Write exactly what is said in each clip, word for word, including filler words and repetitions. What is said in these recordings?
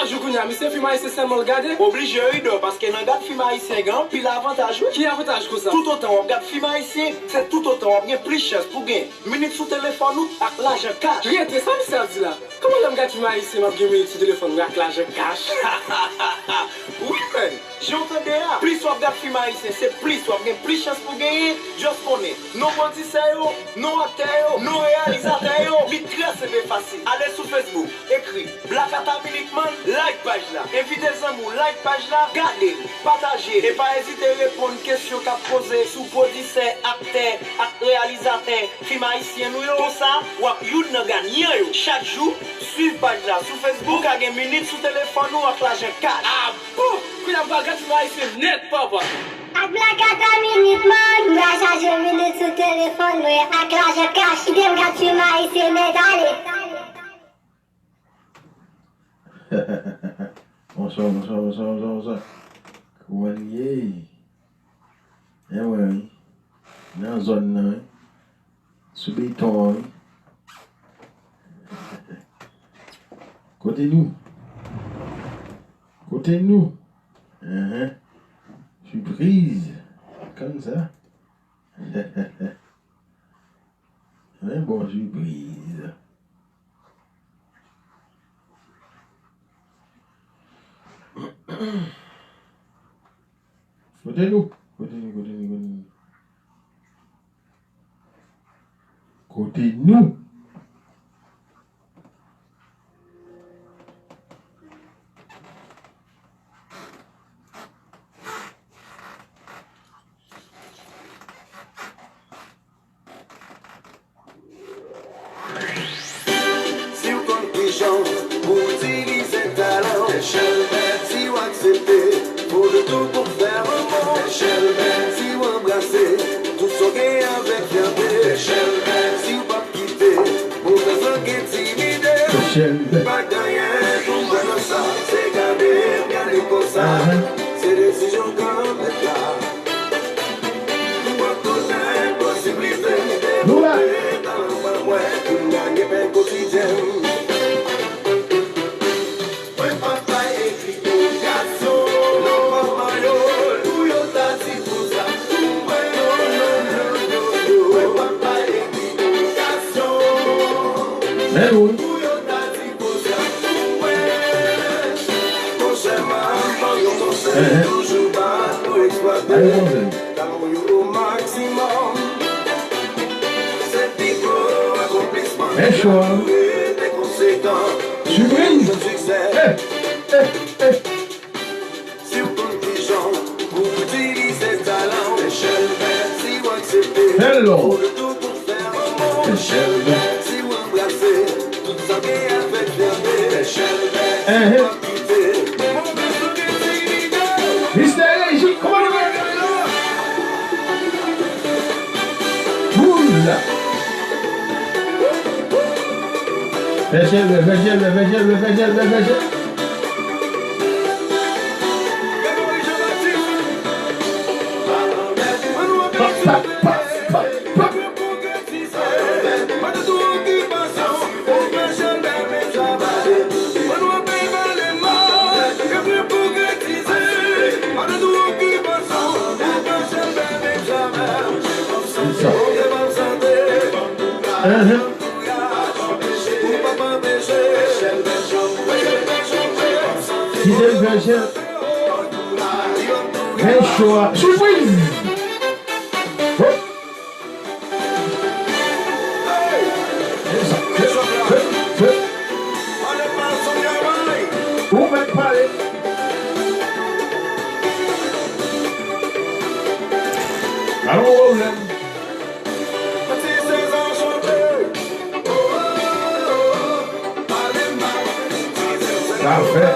Jou kounye a, misye fim ayisyen sèlman l gade? Oblije wi, Dò, paske nan gad fim ayisyen gen anpil avantaj, wi. Ki avantaj konsa? Toutotan w ap gad fim ayisyen, se toutotan w ap gen plis chans pou gen minit sou telefòn ou ak lajan kach. Rete, sa misye ap di la? Kòman lè m gad fim ayisyen, m ap gen minit sou telefòn mwen ak lajan kach? Wi, menn! Jan w tande a, plis w ap gad fim ayisyen, se plis w ap gen plis chans pou genyen. Just konnen, non pwodisè yo, non aktè yo, non reyalizatè yo, li trè senp e fasil. Ale sou Facebook, ekri Black Ata Minitman, like paj la. Envite zanmi w like paj la, gade l, pataje l, e pa ezite reponn kesyon k ap poze sou pwodisè, aktè ak reyalizatè fim ayisyen nou yo. Konsa, w ap youn nan ganyan yo. Chak jou, swiv paj la sou Facebook pou w ka gen minit sou telefòn ou ak lajan kach. Bon, kounye a m pral gad fim ayisyen nèt, papa. Ak Black Ata Minitman, m pral chaje minit sou telefòn mwen ak lajan kach. Kite m gad fim ayisyen nèt, ale. Bonswa, bonswa, bonswa, bonswa, bonswa. Kòman n ye? E mwen, wi. Nan zòn nan, wi. Sou beton an, wi. Kote nou? Kote nou? Enhen. Sipriz. Konn sa? Yon bon sipriz. Kote nou? Kote nou? Kote nou? Kote nou? Kote nou? Si w konn kijan pou w itilize talan w, si w aksepte fo de tou pou fè lanmò, si w anbrase tout sa w gen avèk fyète, si w p ap kite movèz lang entimide w, pa gen anyen pou w fè nan sa, se gade w gade konsa, se desizyon Granmèt la. Nou ap konnen posiblite m devlope talan pa mwen pou m gade pen kotidyen m. Mwen pa bay ekri yon gason nan manman yo pou yo ta di konsa pou mwen, non, non, non, non, non. Mwen pa bay ekri yon gason pou yo ta di konsa pou mwen. Monchè, m ap ban yon konsèy, toujou pa nou eksplwate talan yo o maksimòm. Se pi gwo akonplisman. Rete konsekan. Sipriz. Si w konn kijan pou w itilize talan w, si w aksepte fo de tou pou fè lanmò, si w anbrase tout sa w gen avèk fyète, si w ap kite movèz lang entimide w. Mistè Reji, kòman nou ye? Boula! Fè chèlbè, fè chèlbè, fè chèlbè, fè chèlbè, fè chèlbè. Pa, pa, pa, pa, pa. Sa. Ahan. Kite m fè jan. Men cho a. Sipriz! Hop! Ou mèt pale. Pa gen pwoblèm. Sa fè.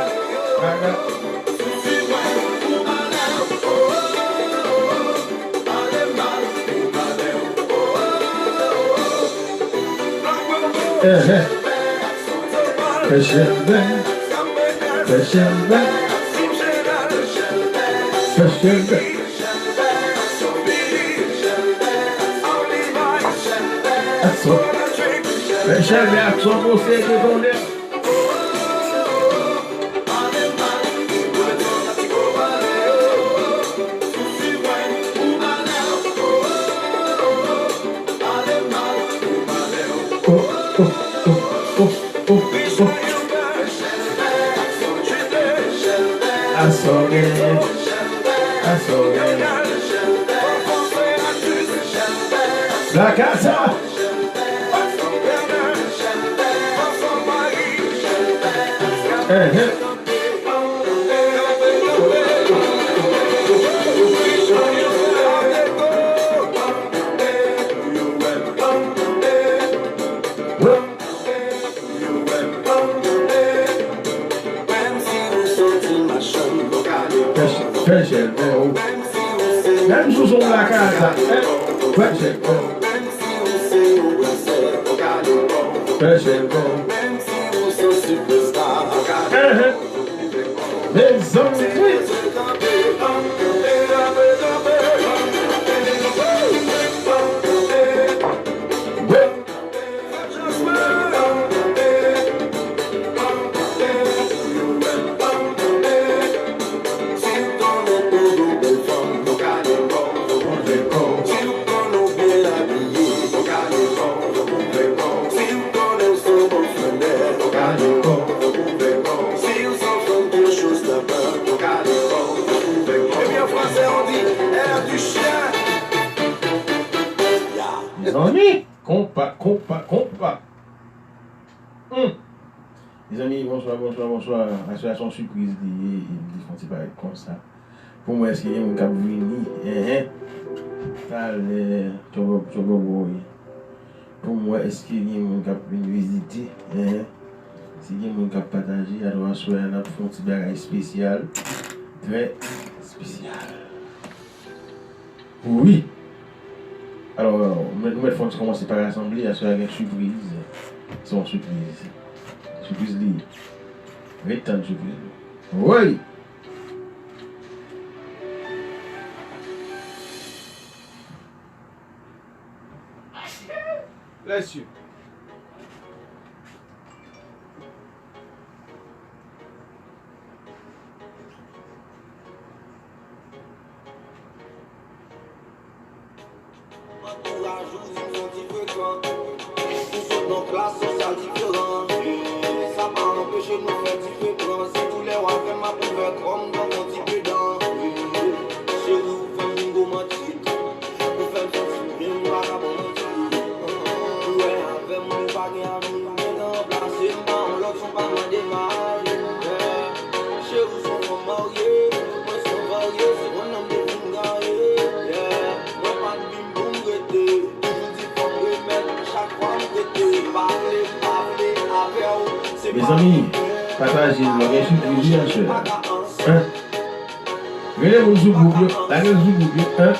Ehè. Fè chèlbè. Fè chèlbè. Fè chèlbè. Aksyon. Fè chèlbè, aksyon, posede tonnè. Black Cat sa. Eh, eh. Fè chèlbè, o. Menm si w se yon lakata, eh, fè chèlbè. Fè chèlbè. Eh, eh. Mezanmi. Mezanmi, konpa, konpa, konpa. Hmm. Mezanmi, bonswa, bonswa, bonswa. Aswè a se yon sipriz li ye, e m te fè yon ti parèt konsa. Pou m wè èske gen moun k ap vini, enhen. Talè, tchòbò, tchòbò, bòy. Pou m wè èske gen moun k ap vin vizite, enhen. Si gen moun k ap pataje, alò aswè a n ap fè yon ti bagay espesyal. Trè espesyal. Wi. Alò, nou mèt, nou mèt fè yon ti kòmanse pa rasanble, aswè a gen sipriz. Se yon sipriz. Sipriz li ye. Ret tann sipriz li. Woy! Bless you. Antouraj ou di m son ti frekan. Ou sot nan klas sosyal diferan. Sa pa anpeche nou fè diferans. Si tou lè w avè m, m ap ouvè kò m tankou ti pedan. Cheri, ou fè m vin gwo manti. Ou fè m santi m byen, m pa ka ba w manti. Ou wè avè m, ou pa gen ami, ou gentan ranplase m pa yon lòt, se w pa mande m ale. Cheri, ou se yon fanm marye, mwen se yon varye, se yon nonm de vin gaye. Mwen pa t vin pou m rete, toujou di fò m remèt, chak fwa m rete. Pa vle, pa vle avè w, se pa... Mezanmi, pataje l, nou gen sipriz wi aswè. Hein? Rele moun sou gwoup yo, lage l sou gwoup yo, hein?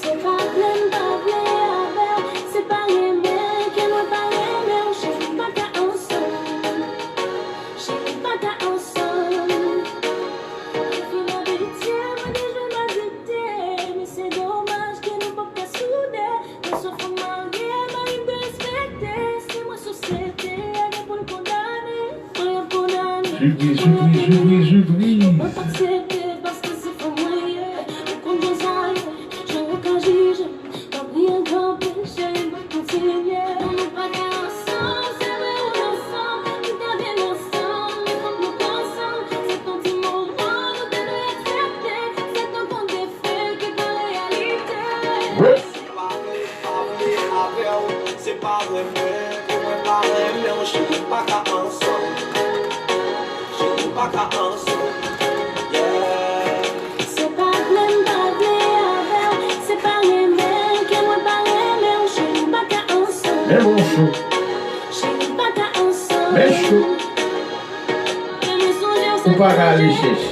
Se pa vle m pa vle avè w, se pa renmen ke mwen pa renmen w, cheri, m pa ka ansanm. Cheri, m pa ka ansanm. Mwen fin abitye, mwen te jwenn adikte, men se domaj ke nou p ap ka soude. Mwen se fanm marye, mari m te respekte, se mwen sosyete a gen pou l kondane. Mwen ap kondane. Sipriz, sipriz, sipriz, sipriz. Mwen p aksepte paske se fanm mwen ye. Ou konn jan sa ye, jan yo ka jije m. Pa priye kanpe, cheri, m ap kontinye. Non, nou pa ka ansanm, se vre ou ansanm, nou ta byen ansanm, men fòk nou pa ansanm. Se t on ti moman nou te dwe aksepte, se t on konte fey ki pa reyalite. Wi. Pa vle, pa vle avè w, se pa renmen ke mwen pa renmen w, cheri, m pa ka ansanm. Cheri, m pa ka ansanm. Yeah. Se pa vle m pa vle avè w, se pa renmen ke mwen pa renmen w, cheri, m pa ka ansanm. Men bon cho. Cheri, m pa ka ansanm. Men cho. Ou pa ka ale chèche.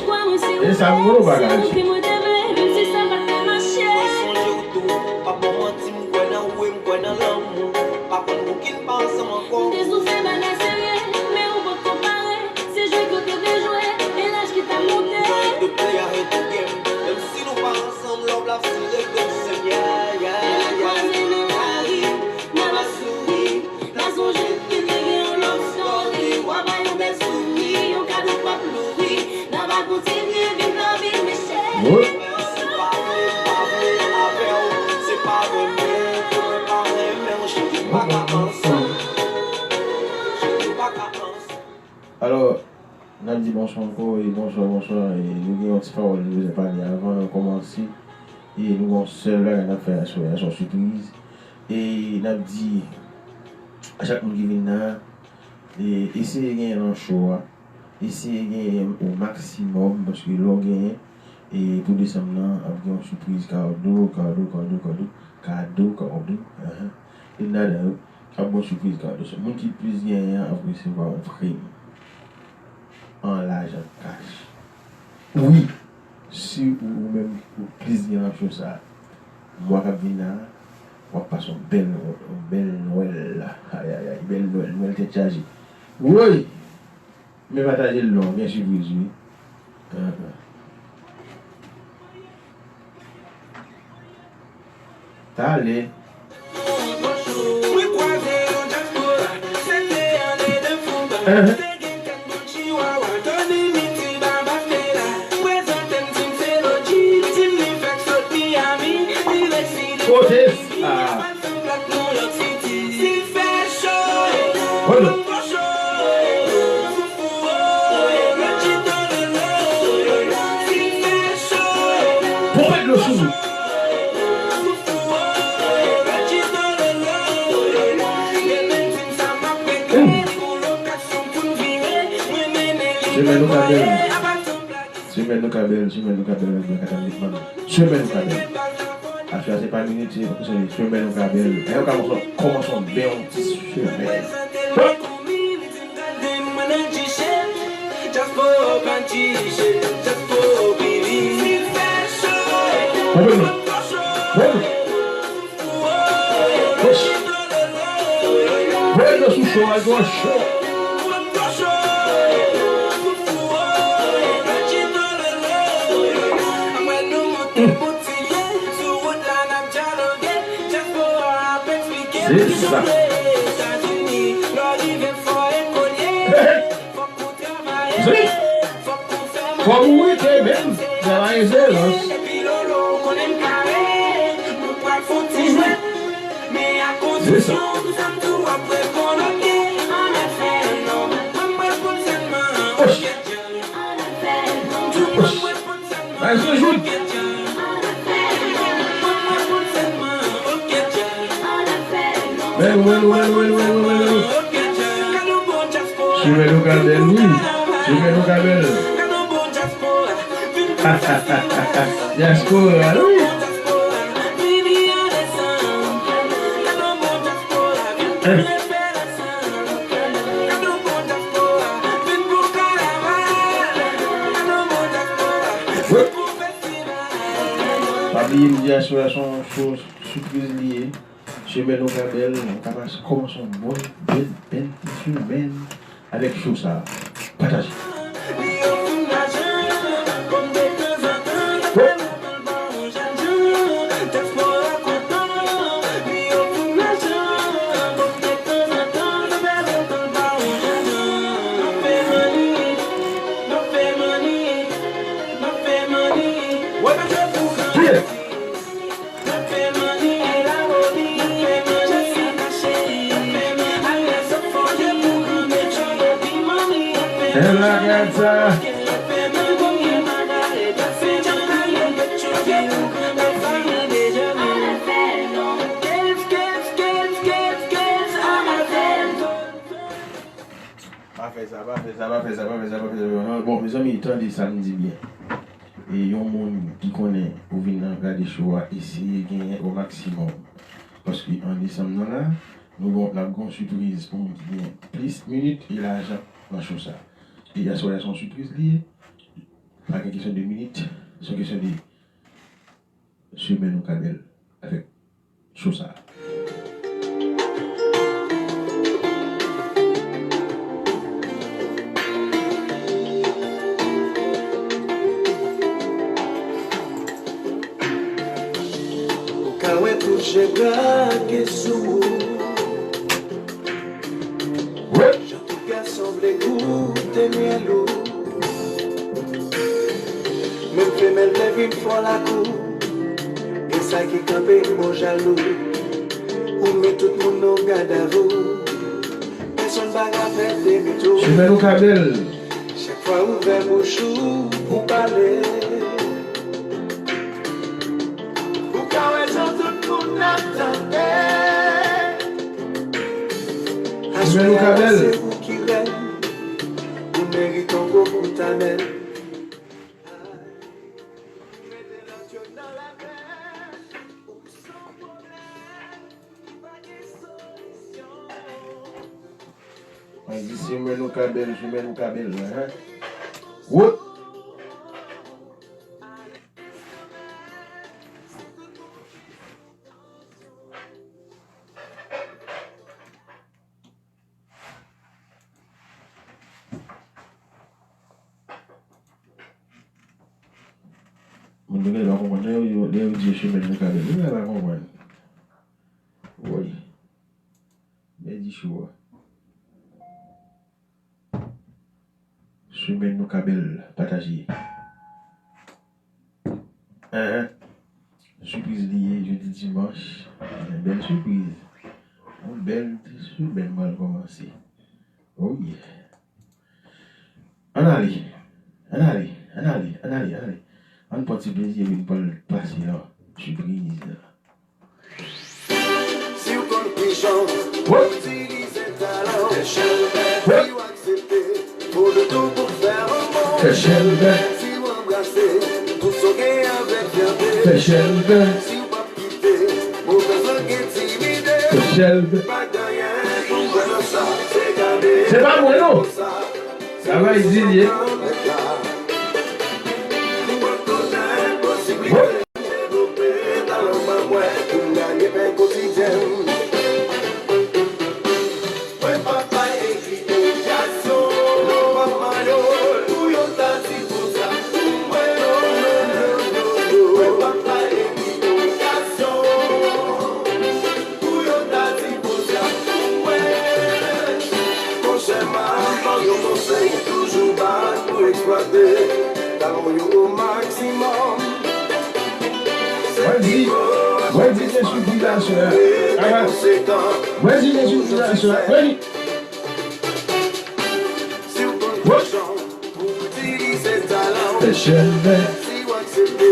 E sa m konnen ou pa ka ale chèche. Mwen sonje w tou, pa ban m manti, m kwè nan ou e m kwè nan lanmou. Pa konn pou ki n pa ansanm ankò. M te soufri bagay serye, men ou poko pare. Se jwe ke w te vle jwe, e laj ki t ap monte. Yo ret de pli a ret de game. Menm si nou pa ansanm, love la sere ke m sèm, yeah, yeah, yeah. Lè n ap kwaze nan lari, n ap souri. N a sonje ke te gen yon love story, w a bay yon bèl souri, yon kado w ap louvri. N a va kontinye viv lavi, Michel. Wi. Se pa vle, pa vle avè w, se pa renmen, ke mwen pa renmen w, cheri, m pa ka ansanm. Cheri, m pa ka ansanm. Alò, N ap di bonswa ankò, e bonswa, bonswa. E nou gen yon ti pawòl nou bezwen pale avan nou kòmanse. E nou gen yon sèl bagay n ap fè aswè a, se yon sipriz. E n ap di a chak moun ki vin la, e eseye genyen nan show a. Eseye genyen o maksimòm, paske lè w genyen, e pou desanm nan, ap gen yon sipriz kado, kado, kado, kado, kado, kado, ahan. Youn ladan yo ap gen yon sipriz kado. So, moun ki plis genyen an ap resevwa yon prim an lajan kach. Wi, si ou, ou menm ou plis gen nan show sa a, mwa k ap vin la, w ap pase yon bèl, yon bèl Nwèl. Ayayay, bèl Nwèl, Nwèl tèt chaje. Woy! Men pataje l non, gen sipriz wi. Ahan. Talè. Ahan. Kote sa? Hold up. Ponpe dlo sou nou. Semèn nou ka bèl. Semèn nou ka bèl, semèn nou ka bèl, semèn nou ka bèl. Semèn nou ka bèl. Aswè a se pa minit, se, se semèn nou ka bèl. E yo ka kòmanse, kòmanse yon bèl ti semèn. Hop! Open up. Open up. Voye dlo sou show a, gwo show. Se sa. Hey, hey. Wi. Fò mouri te menm, travay se lans. Mhm. Se sa. Osh. Osh. Bay sou jout. Bèl, bèl, bèl. Semèn nou ka bèl, wi. Semèn nou ka bèl. Dyaspora, wi. Pa bliye m di aswè a se yon show sipriz li ye. Semèn nou ka bèl, nou ka pase kòmanse yon bon, bèl, bèl ti semèn avèk show sa. Pataje. Pa fè sa, pa fè sa, pa fè sa, pa fè sa, pa fè sa. Non, bon, mezanmi, tande sa m di byen. E yon moun ki konnen ou vin nan gade show a, eseye genyen o maksimòm. Paske an desanm nan la, nou gon, n ap gon sipriz pou moun ki gen plis minit e lajan nan show sa. E aswè a se yon sipriz li ye. Pa gen kesyon de minit, se yon kesyon de semèn nou ka bèl avèk show sa. Ou ka wè tout je brake sou ou. Wi. Jan tout gason vle goute myèl ou. Menm femèl vle vin fò lakou. Gen sa ki kanpe bò jalou. Ou met tout moun nan gadavou. Pèsonn pa ka fè demi tou. Semèn nou ka bèl. Chak Ouvè bouch ou pou pale. Ou ka wè jan tout moun ap tande. Jimmy Look a bèl. Se ou ki rèn. Ou merite yon gwo kout amèl. Mwen di, si men nou ka bèl, si men nou ka bèl, hein. Woup! Moun yo genlè pa konprann. Lè yo, lè yo di yo chimèn nou ka bèl, yo genlè pa konprann. Woy. Men di chou a. Chimèn nou ka bèl, pataje. Hein, hein. Sipriz li ye, jodi dimanch. Yon bèl sipriz. Yon bèl ti semèn pral kòmanse. Oh yeah. Ann ale. Ann ale. Ann ale. Ann ale. Ann ale. Ann pran ti plezi epi n pral pase nan sipriz la. Si w konn kijan pou itilize talan w, fè chèlbè. Si w aksepte mo de tou pou fè lanmou, fè chèlbè. Si w anbrase tout sa w gen avèk fyète, fè chèlbè. Si w p ap kite movèz lang entimide, fè chèlbè. Pa gen anyen pou m wè nan sa, se gade. Se pa mwen non. Travay di l ye. Woup! Monchè, m ap ba w yon konsèy, toujou bat pou eksplwate talan w yo o maksimòm. Mwen di, mwen di se sou ki aswè a. Mwen di se sou ki aswè a. Mwen di. Si w konn kijan pou itilize talan w, fè chèlbè. Si w aksepte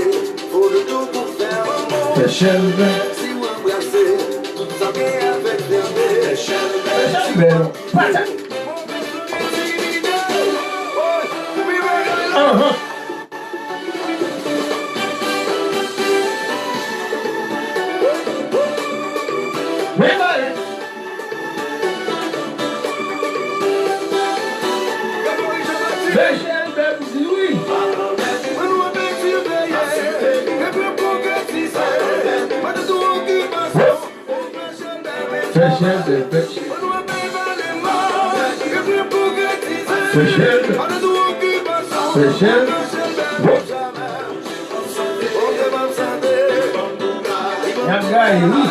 mo de tou pou fè lanmou, fè chèlbè. Si w anbrase tout sa w gen avèk fyète, fè chèlbè. Fè chèlbè non. Pata. Anhan. Men bagay. Fè chèlbè m di wi. Fè chèlbè, fè chèlbè. Fè chèlbè. Fè chèlbè. Y ap gaye wi.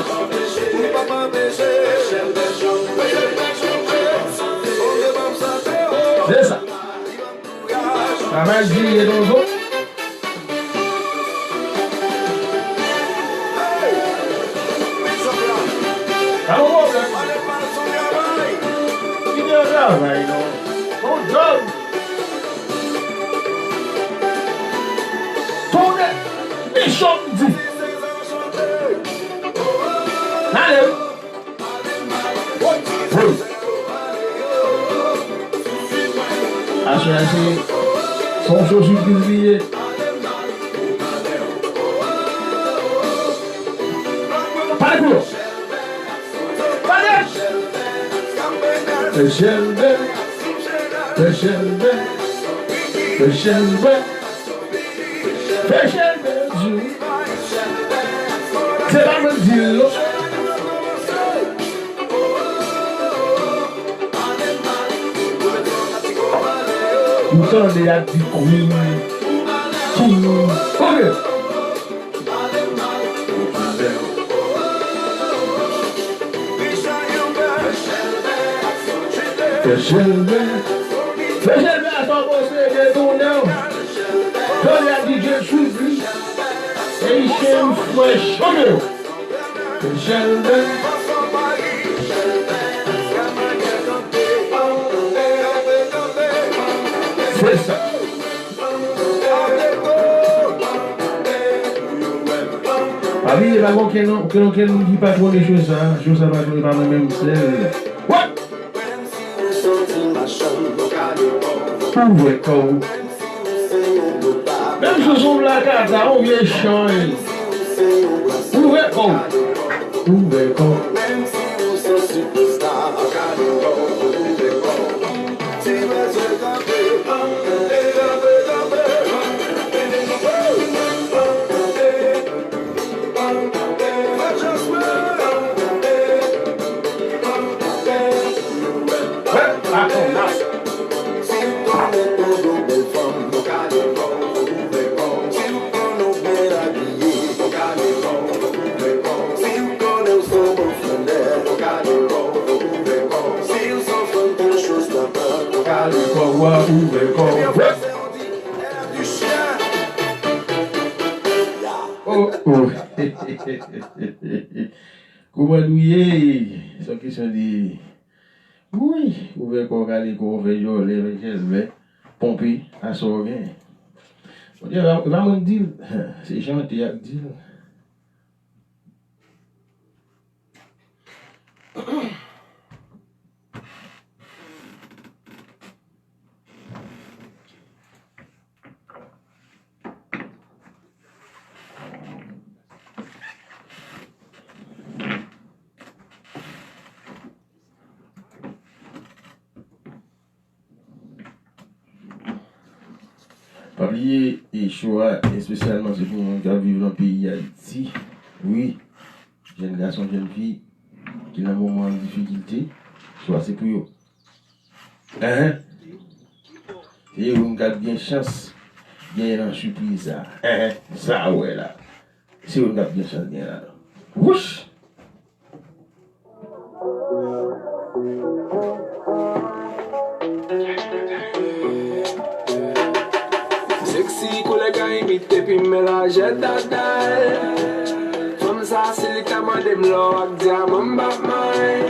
Se sa. Travay di ye donzo. Pa gen pwoblèm. Kite yo travay non. Bon djòb. Tounen. Bichon di. Ale wi. Aswè a se, se yon show sipriz li ye. Pale pou yo. Pale! Fè chèlbè. Fè chèlbè. Fè chèlbè. Fè chèlbè di wi. Se pa mwen k di l non. Ou tande y ap di queen, king. Ok. Fè chèlbè. Fè chèlbè a sa w posede tounen w. Tande a D J Suzy. Haitian Fresh. Ok. Fè chèlbè. Fè chèlbè. Se sa. Li pa gen okenn, okenn, okenn moun ki patwone cho sa. Cho sa patwone pa mwen menm sèl. What? Ouvè kò w. Menm si w se yon blakata, yon vye chay. Ouvè kò w. Ouvè kò w. Ouvè kò w. Oh, oh. Kouman nou ye? Se yon kesyon de, wi, ouvè kò w, kale kò w, fè jòlè, fè jèlbè, ponpe, aswè w gen. Bondye, e pa, e pa mwen k di l, se chante a k di l. Pa bliye, e, cho a espesyalman se pou moun k ap viv nan peyi Ayiti. Wi, jèn gason, jèn fi ki nan moman difikilte, cho a se pou yo. Enhen. Se yo menm k ap gen chans genyen nan sipriz sa. Enhen. Sa w wè la. Se yo menm k ap gen chans genyen la. Wouch! Sexy koulè ka imite pi melanje dadal. Fanm sa si li ta mande m lò ak dyaman m p ap may.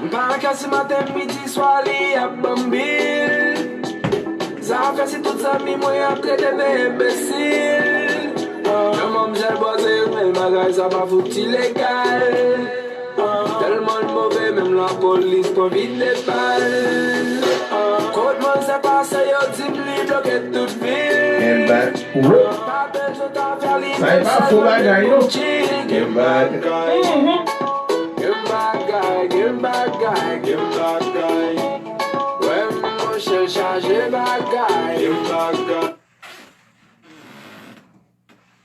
M pa ka si maten midi swa li ap ban m bil. Sa fè si tout zanmi mwen ap trete m enbesil. Yon manmzèl bòze yon bèl bagay sa pa fouti legal. Tèlman l move, menm lapolis pran vide bal. Kot manzè pase, yo di m li bloke tout vil. Gen bag. Pa bezwen ta fè li. Sa e pa fo bagay, non. Gen bag. Gen bagay, gen bagay, gen bagay. Wè monchè chaje bagay. Gen bagay.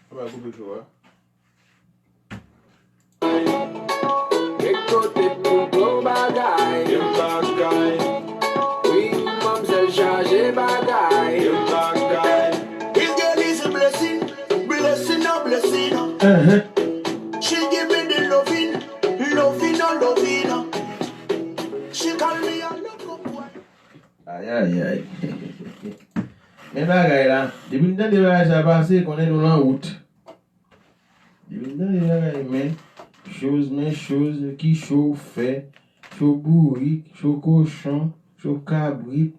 Sa va koupe cho a. Gen kote pou gwo bagay. Gen bagay. Wi, manmzèl chaje bagay. Gen bagay. If there is a blessing, blessing on blessing. She give me the loving, loving on loving. She call me a loco boy. Ayayay. Men bagay la, depi n tande bagay sa pase, konnen nou nan wout. Depi n tande bagay, men choz, men choz, ki cho w fè, cho bourik, cho kochon, cho kabrit,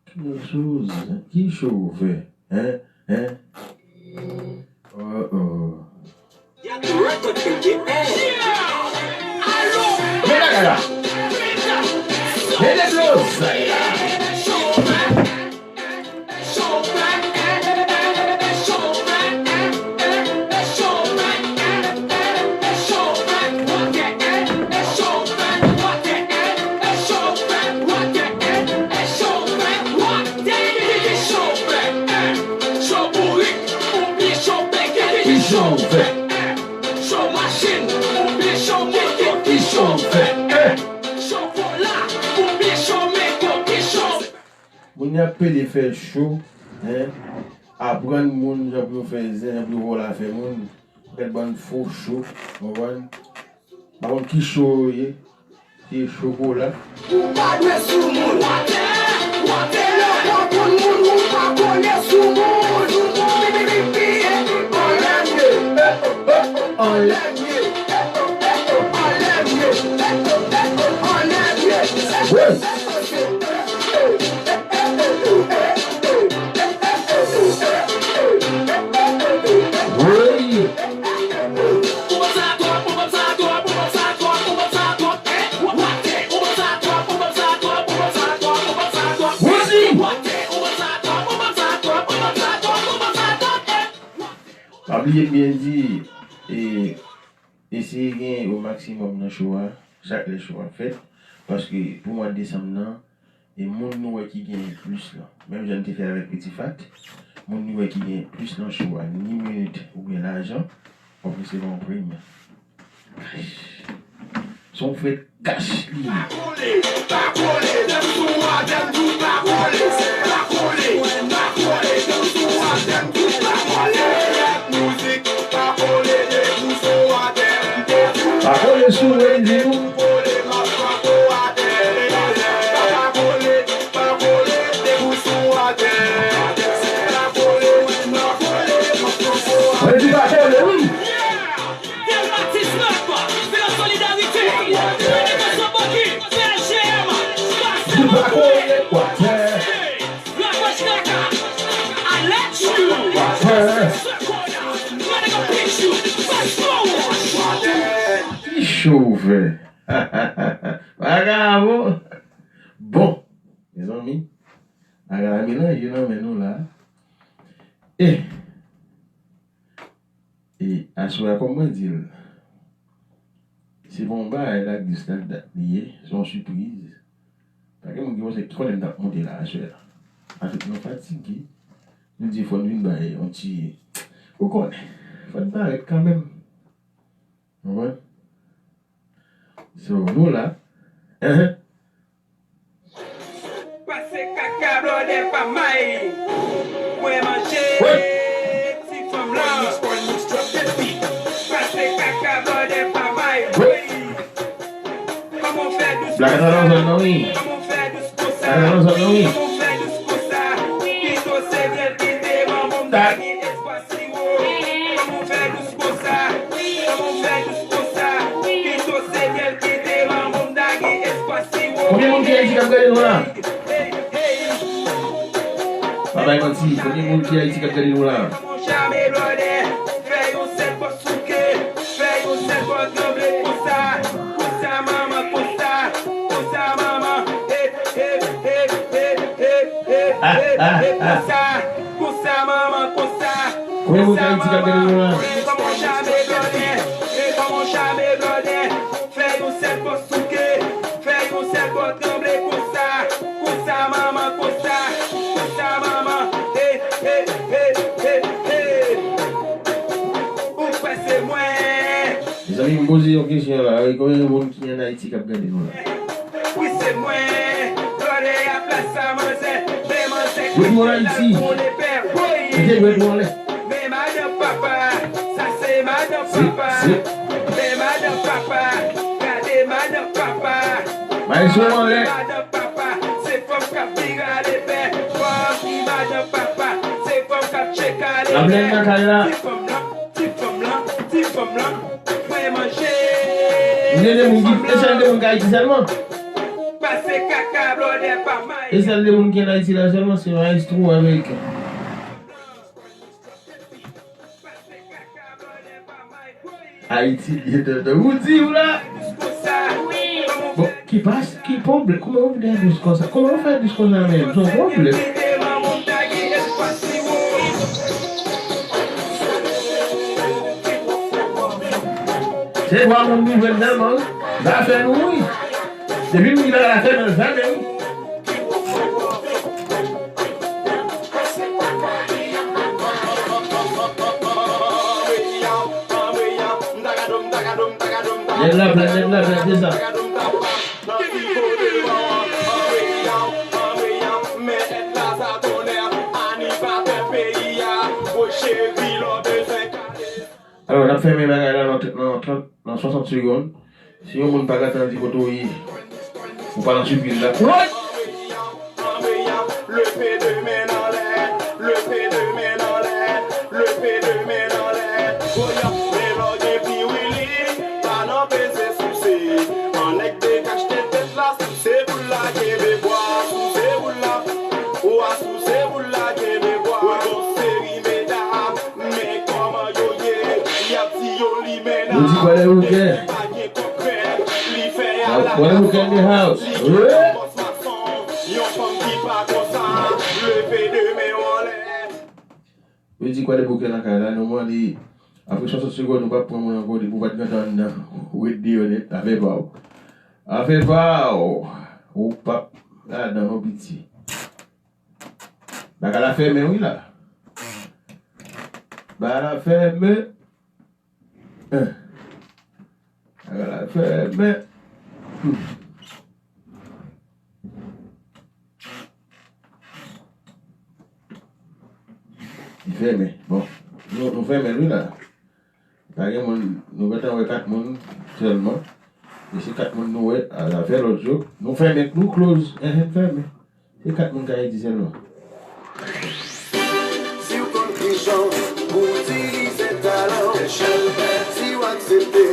ki choz, ki cho w fè, en, en? Oh, oh. Men bagay la. Men deblozay la. Ki cho w fè? Cho machin, oubyen cho moto, ki cho w fè? Cho vola, oubyen cho mego, ki cho w fè? Moun y ap pede fè cho, en, aprann moun jan pou yo fè zen, jan pou yo vòlò afè moun, fè bann fo cho, konprann? Pa konn ki cho yo ye. Ti chokola. Ou pa dwe sou moun. Watè, watè, lè w pa konn moun, ou pa kole sou moun. Anlè m ye, anlè m ye, anlè m ye, anlè m ye. Wi. Bliye m byen di, e, eseye gen o maksimòm nan show a, chak lè show a fèt, paske pou mwa desanm nan, e moun nou wè ki gen plis lan, menm jan n te fè avèk Piti Fat, moun nou wè ki gen plis nan show a, ni minit oubyen lajan, w ap resevwa yon premye. Kach. Se yon frè kach li ye. Pa kole, pa kole, danse sou atè m tou, pa kole, pa kole, pa kole, danse sou atè m tou, pa kole. Mizik, pa kole, debout sou atè m, pa kole sou Wendy, non. Kole, m ap pran kou atè. Pa kole, pa kole, debout sou atè. Pa kole, pa kole, m ap pran kou atè. Wendy pa kole, wi. Delmatis Rap, se la solidarite. Mwen defann Sanboki, se S G M. Pase mwen konnen. Rapòs kaka. I let you. Mwen nèg ap pitch you. Fast forward. Ki show ou fè? Vagabon. Bon, mezanmi, bagay la melanje nan men nou la. E E aswè a, kòm mwen di l, se pa yon bagay laglis lagdat li ye, se yon sipriz. Pa gen moun ki panse ki konnen m t ap monte la aswè a. Avèk nou fatige, nou di fò n vin bay yon ti, ou konnen, fò n parèt kanmenm. Ou konprann? So, nou la. Enhen. Pase kaka blòdè pa may. Mwen manje ti fanm lan. Pase kaka blòdè pa may. Kòman w fè dous konsa? Kòman w fè dous konsa? Kòman w fè dous konsa? Pito se myèl ki te ban m, m ta gen espwa siwo. Kòman w fè dous konsa? Kòman w fè dous konsa? Pito se myèl ki te ban m, m ta gen espwa siwo. Konbyen moun ki Ayiti k ap gade nou la? Pa bay manti, konbyen moun ki Ayiti k ap gade nou la? Kòman w chame blòdè? Fè yon sèl bò souke, fè yon sèl bò tranble konsa, konsa manman, konsa, konsa manman, e, e, konsa, konsa manman, konsa. Konbyen moun ki Ayiti k ap gade nou la? Kòman w chame blòdè? E kòman w chame blòdè? Fè yon sèl bò souke, fè yon sèl bò tranble konsa, konsa manman, konsa, konsa manman, e, e, e, e, e. Ou kwè se mwen? Mezanmi, m poze yon kesyon la, wi, konbyen moun ki ann Ayiti k ap gade nou la? Wi, se mwen. Blòdè ap la sa manzè, men manzè ki te la pou lepè, woy. Mete dwèt nou anlè. Men madanm papa, sa se madanm papa. Men madanm papa, gade madanm papa. Maestro anlè. Madanm papa, se fanm k ap vire ale pè. Fanm ki madanm papa, se fanm k ap tcheke ale pè. Ti fanm lan, ti fanm lan, ti fanm lan, mwen manje. M gen de moun ki, e sèl de moun k Ayiti sèlman. Pase kaka blòdè pa may. E sèl de moun ki ann Ayiti la sèlman, se maestro ameriken. Ayiti byen tonton. Ou di w la. Bon, ki pas, ki pwoblèm? Kòman w fè dous konsa? Kòman w fè dous konsa menm? Se yon pwoblèm. Se twa moun nou jwenn nan, man. Zafè nou, wi. Depi m di bagay la fè nan zafè wi. Nèg la plèn, nèg la plèn, se sa. Alò, n ap fèmen bagay la nan, nan trant, nan swasant segonn. Si yon moun pa gentan di kote w ye, ou pa nan sipriz la. What? Leve de men anlè, leve de men anlè, leve de men anlè. Voyant, men lò gen piwili, pa nan peze souse. An nèg dekachte tèt la, souse boul la, kenbe bwa, souse boul la. Ou a souse boul la, kenbe bwa. Yon seri medam, men kòman yo ye? Y ap di yo limenna. Yo di kwè de bouke. Depi pa gen kòk vè, li fè ala. Kwè de bouke in the house. Bòs mason, yon fanm ki pa konsa, leve de men w anlè. Yo di kwè de bouke nan kay la, nou mande Apre swasant segonn, ou p ap pran moun ankò, depi w pa t gentan anndan, ou ret deyò nèt, afè pa w. Afè pa w. Ou p ap ladan non, piti. Bagay la fèmen wi la. Bagay la fèmen. Bagay la fèmen. Hmm. Li fèmen. Bon. Nou, nou fèmen l wi la. Pa gen moun, nou gentan wè kat moun sèlman. E se kat moun nou wè, a, afè lòt yo. Nou fèmen, nou close. Enhen, fèmen. Se kat moun k Ayiti sèlman. Si w konn ki jan pou w itilize talan w, si w aksepte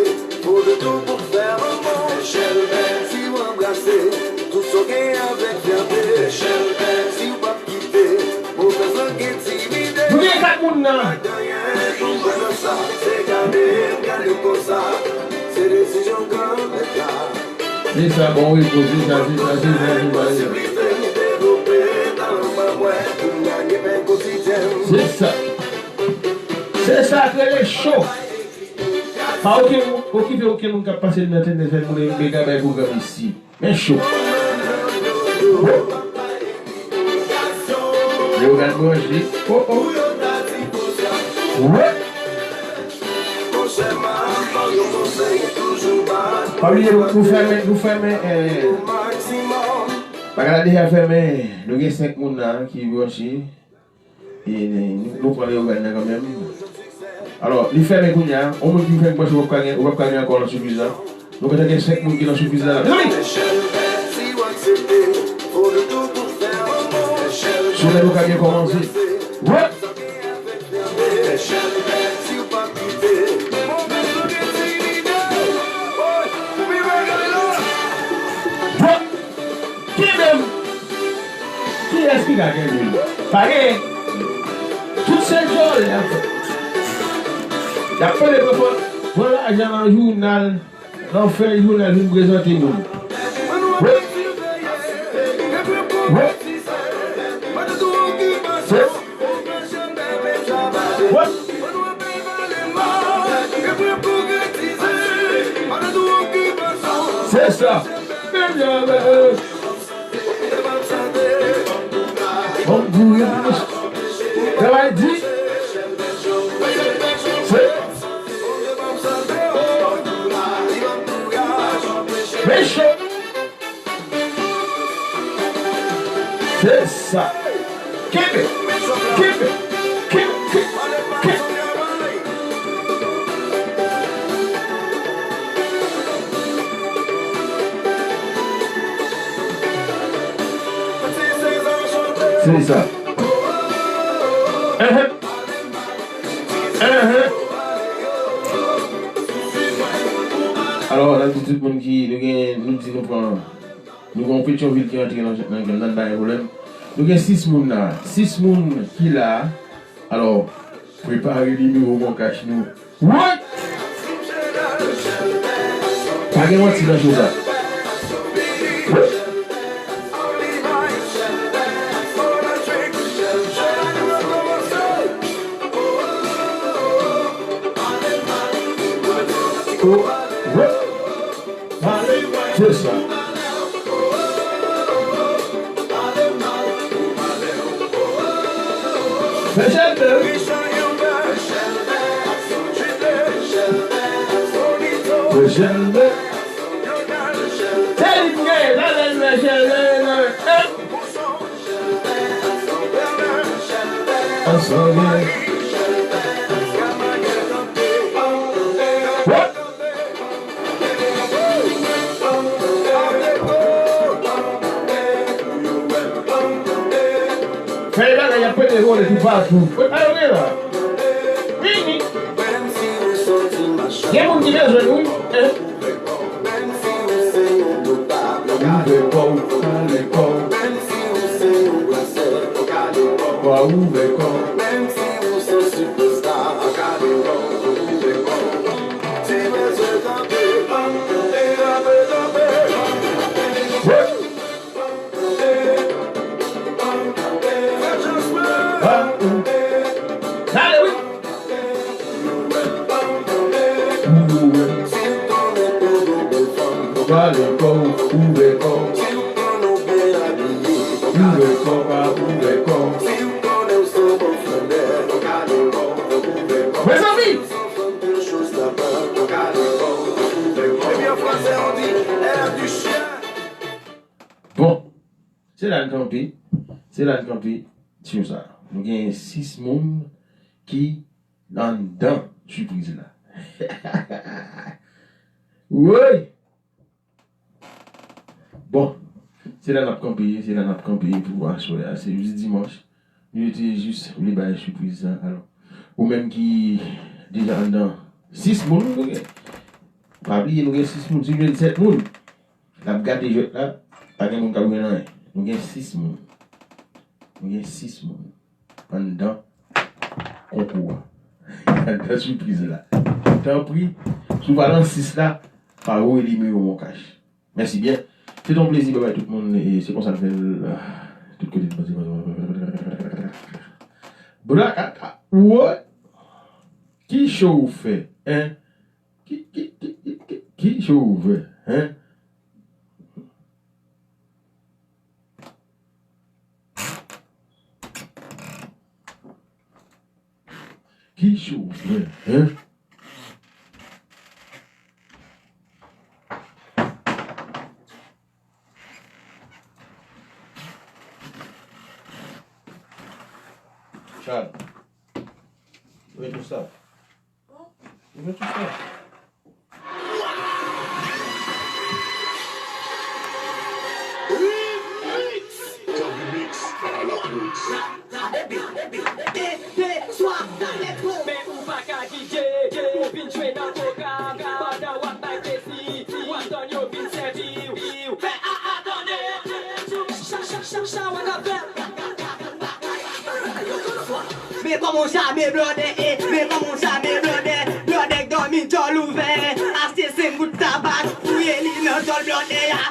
fo de tou pou fè manman w, si w anbrase tout sa w gen avèk fyète, si w p ap kite move zòrèy entimide w. Nou gen kat moun nan. Pa gen anyen pou w fè nan sa, se gade m gade w konsa, se desizyon granmèt la. Se sa, bon repo, se sa, se sa, se sa, se sa, se sa. Se sa. Se sa k rele cho. Pa okenn moun, okipe okenn moun k ap pase nan tenten fè moun mega bay pwogram isi. Men cho. Leogane branche. Oh, oh. Wè. Pa bliye, nou, nou fèmen, nou fèmen, eh, bagay la deja fèmen. Nou gen senk moun la ki branche. E, nou, nou pran Leogane nan kanmenm. Alò, li fèmen kounye a. Yon moun ki fèk branche, ou p ap ka gen, ou p ap ka gen ankò nan sipriz la. Nou gentan gen senk moun ki nan sipriz la. Mezanmi! Semèn nou ka byen kòmanse. Wè! Wè! Kenbe m! Kiyès ki ka kenbe l? Pa gen. Tout se djòl y ap fè. Y ap pale pran, pran lajan nan jounal, nan fè jounal vin prezante moun. Wi. Wi. Se, wi. Se sa. Bon, gouye pou travay di. Se. Mechan. Se sa. Kenbe. Kenbe. Kenbe. Kenbe. Se sa. Enhen. Enhen. Alò, n ap di tout moun ki nou gen, nou di nou pran, nou gen yon Petyonvil ki antre nan, nan, nan, nan bagay pwoblèm. Nou gen sis moun la. Sis moun ki la. Alò, prepare nimewo Moncash nou. Woy! Pa gen manti nan cho sa. Woy! Oh, woy! Se sa. Fè chèlbè, wi. Fè chèlbè. Se li m gen, la lè l fè chèlbè, nan, eh. Ansanm. Wè. Fè bagay, y ap pete vole toupatou. Kot pa yo gen la? Vini. Gen moun ki bezwen nou, wi. Eh. Ouvè kò w, kale kò w. Kwa ouvè kò w. Dale, wi. Kale kò w, ouvè kò w. Si w konnen w byen abiye, ouvè kò w, pa ouvè kò w. Si w konnen w se yon bon flannè, kale kò w, ouvè kò w. Mezanmi! Si w se yon fanm ke chos la pa, kale kò w, ouvè kò w. Ebyen, an fransè, on dit, air du chien. Bon, se la n kanpe, se la n kanpe sou sa. Nou gen sis moun ki anndan sipriz la. Woy! Bon, se la n ap kanpe, se la n ap kanpe pou aswè a. Se jodi dimanch. Nou te jis vle bay sipriz sa. Alò, ou menm ki deja anndan sis moun, nou gen. Pa bliye, nou gen sis moun, si nou jwenn sèt moun, n ap gate jwèt la, pa gen moun k ap jwenn anyen. Nou gen sis moun. Nou gen sis moun anndan konkou a. Anndan sipriz la. Tanpri, si w pa nan sis la, pa voye nimewo w an kach. Mèsi byen. Se te yon plezi, babay tout moun. E se konsa n fè l, ah, tout kote n pase. Brakata, what? Ki cho w fè, en? Ki, ki, ki, ki, ki, ki cho w fè, en? Ki cho w fè, en? Chal. Ou retwouve sa. Ou retwouve sa. Remix. Dubby Mix à la prod. Men ou pa ka D J, ou vin jwe nan pwogram. Pandan w ap bay plezi, w ap tann yo vin sèvi w. Fè a a tande. Cha, cha, cha, cha, w ap fè. Men kòman w chame blòdè, e, men kòman w chame blòdè, blòdè k dòmi djòl ouvè, achte senk gout tabak, fouye li nan djòl blòdè a.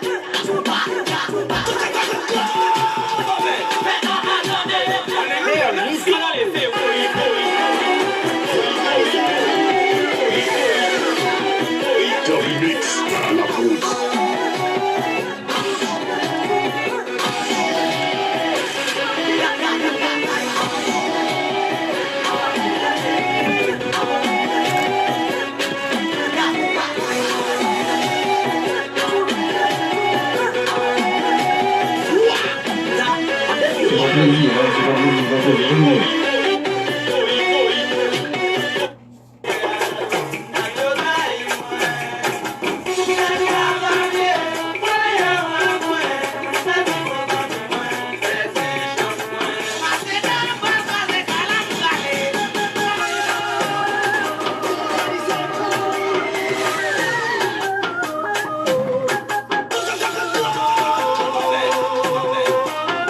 Dubby Mix à la prod. Se pa plezi, en, se pa plezi, se pa plezi.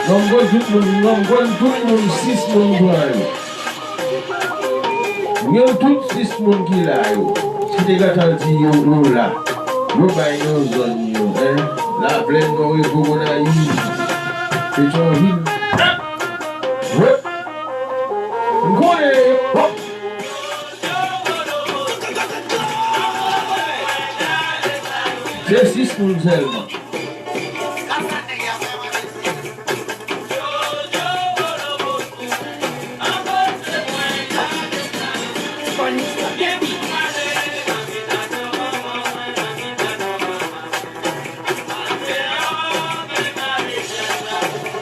Non, m konn tout moun, non, m konn tout moun, sis moun pran yo. Gen tout sis moun ki la yo. Si te gentan di yo, yo la. Yo bay nan zòn yo, en. Laplèn, Nò, Revo, Gonayiv, Petyonvil. Wè. M konnen yo. Hop. Se sis moun sèlman.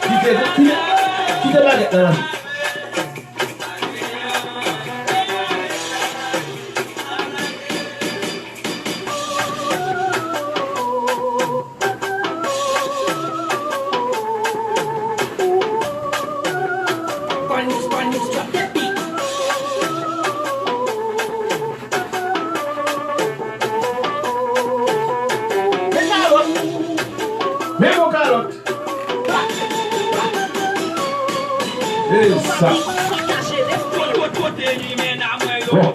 Kite, kite, kite bagèt la. Men kalòt. Men bon kalòt. E sa. Bon.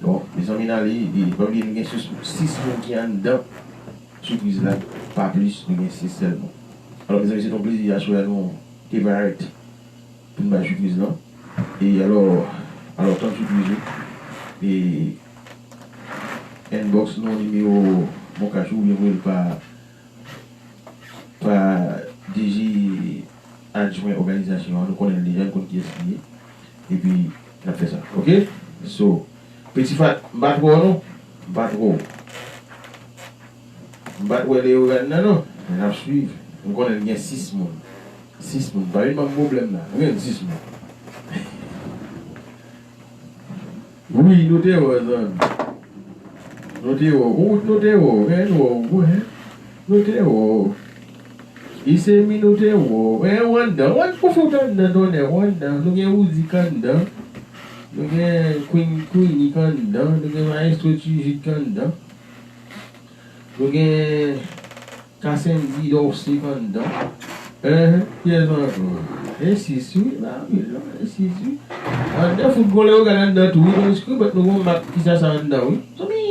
Bon, mezanmi, n ale, e, pa bliye nou gen sis, sis moun ki anndan sipriz la, pa plis, nou gen sis sèlman. Alò, mezanmi, se t on plezi, aswè a nou Evarette pou n bay sipriz lan. E alò, alò, tann sipriz ou. E inbox nou nimewo Moncash ou oubyen voye l pa, pa D G adjwen òganizasyon an. Nou konnen l deja, nou konn kiyès li ye. Epi, n ap fè sa. Oke? So, Peti Fat, m pa t wè w non. M pa t wè w. M pa t wè Leogane nan non. Men n ap swiv. M konnen l gen sis moun. Sis moun. Pa vin ban m pwoblèm la. Ou gen sis moun. Wi, nou te wè w, zanmi. Nou te wè w. Ou, nou te wè w. Men nou wè w. Nou te wè w. Isemi, nou te wè w. Men w anndan. W anndan, ou fout anndan, tonnè. W anndan. Nou gen Wouzik anndan. Nou gen Queen, Queenie k anndan. Nou gen Maestro Tijik anndan. Nou gen Kasendi Dorcé k anndan. Enhen, kiyès ankò? E sis wi, ba wi, non, e sis wi. Anndan fout gon Leogane anndan tou wi, paske bat nou gon mak ki sa sa anndan wi. Zanmi!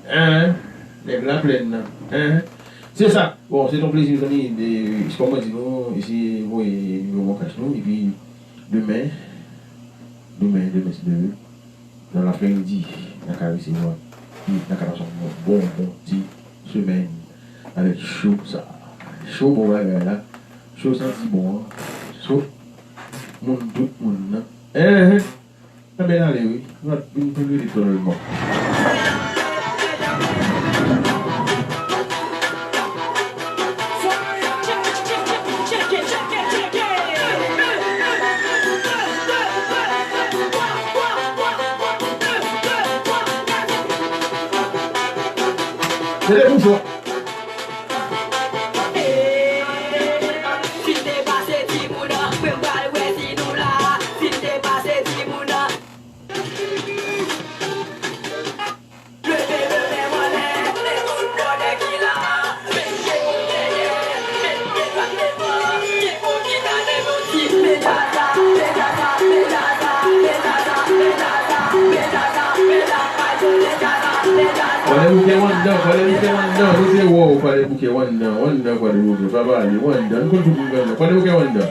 Enhen, nèg Laplèn nan. Enhen. Se sa. Bon, se t on plezi, mezanmi, de, kòm mwen di nou, eseye voye nimewo Moncash nou, epi demen, demen, demen, si Dye vle, nan lapremidi, n a ka resevwa, n a ka pase yon bon, bon, bon ti semèn avèk show sa. Show bon bagay la, show santi bon an, show moun tout moun nan. Enhen. Enben n ale wi. Nou ap vin pou rele tòlman. Se de bouchon. Kwadèboukè w anndan, Kwadèboukè w anndan, nou te wè w, Kwadèboukè w anndan, w anndan, Kwadèboukè, pa pale, w anndan, nou konn tout moun k anndan, Kwadèboukè w anndan.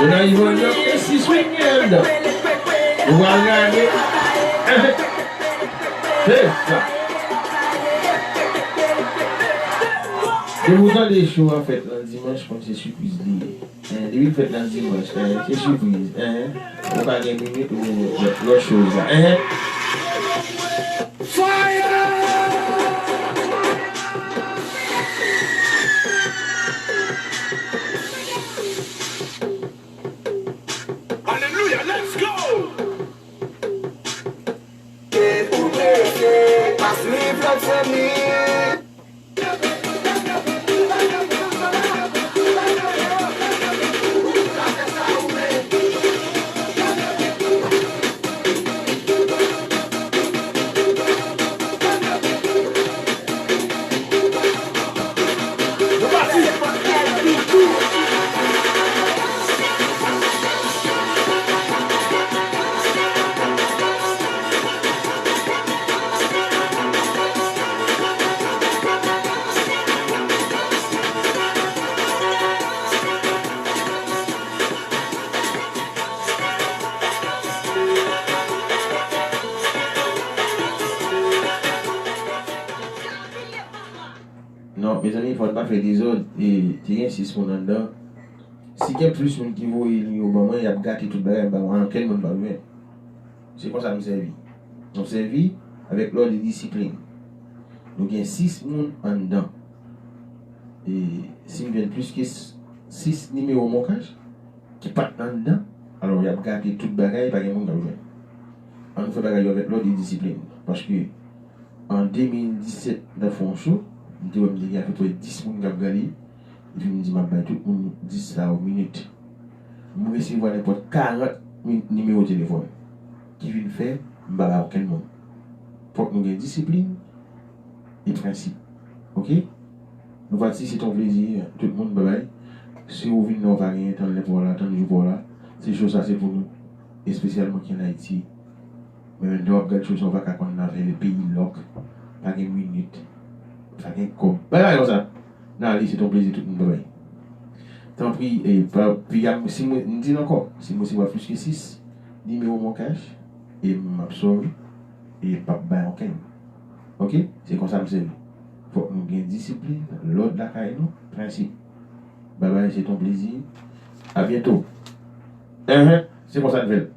Mwen nan Ivan York, e sis wi, mèd. Nou pral gade. Se sa. Depi w tande show a fèt nan dimanch, konn se sipriz li ye. Eh, depi l fèt nan dimanch, eh, se sipriz. Eh, ou ka gen minit ou lòt, lòt choz la. Eh. Fire! Alelouya, let's go! Ke pou prese, pa swiv lòt zanmi. Non, mezanmi, fò n pa fè dezòd. E, te gen sis moun anndan. Si gen plis moun ki voye nimewo ban mwen, y ap gate tout bagay, m pa gen okenn moun m p ap jwenn. Se konsa nou sèvi. Nou sèvi avèk lòd e disiplin. Nou gen sis moun anndan. E si m jwenn plis ke s-, sis nimewo Moncash ki pa t anndan, alò y ap gate tout bagay, pa gen moun k ap jwenn. Ann nou fè bagay yo avèk lòd e disiplin. Paske an de mil disèt, m t ap fè yon show, m te wè m te gen apeprè dis moun k ap gade, epi m di m ap bay tout moun dis sa yo minit. M resevwa nenpòt karant mi-, nimewo telefòn ki vin fè m pa bay okenn moun. Fòk nou gen disiplin e prensip. Oke? Nou pati, se ton plezi, tout moun, babay. Si ou vin nan, ou pa genyen, tann lè pa w la, tann jou pa w la. Se show sa, se pou nou. Espesyalman ki an Ayiti. Men menm lè w ap gad show sa, ou pa ka konn nan fè le peyi lòk. Pa gen minit. Pa gen kòb. Bagay konsa. Nan ale, se ton plezi, tout moun, babay. Tanpri, e, pa, piga, si mwen, m di l ankò, si mwen resevwa plis ke sis, nimewo mwen cash, e m ap sorry, e m p ap bay ankenn. Oke? Se konsa m sèvi. Fòk nou gen disiplin, lòd lakay nou, prensip. Babay, se ton plezi. A byento. Enhen, se konsa n fè l.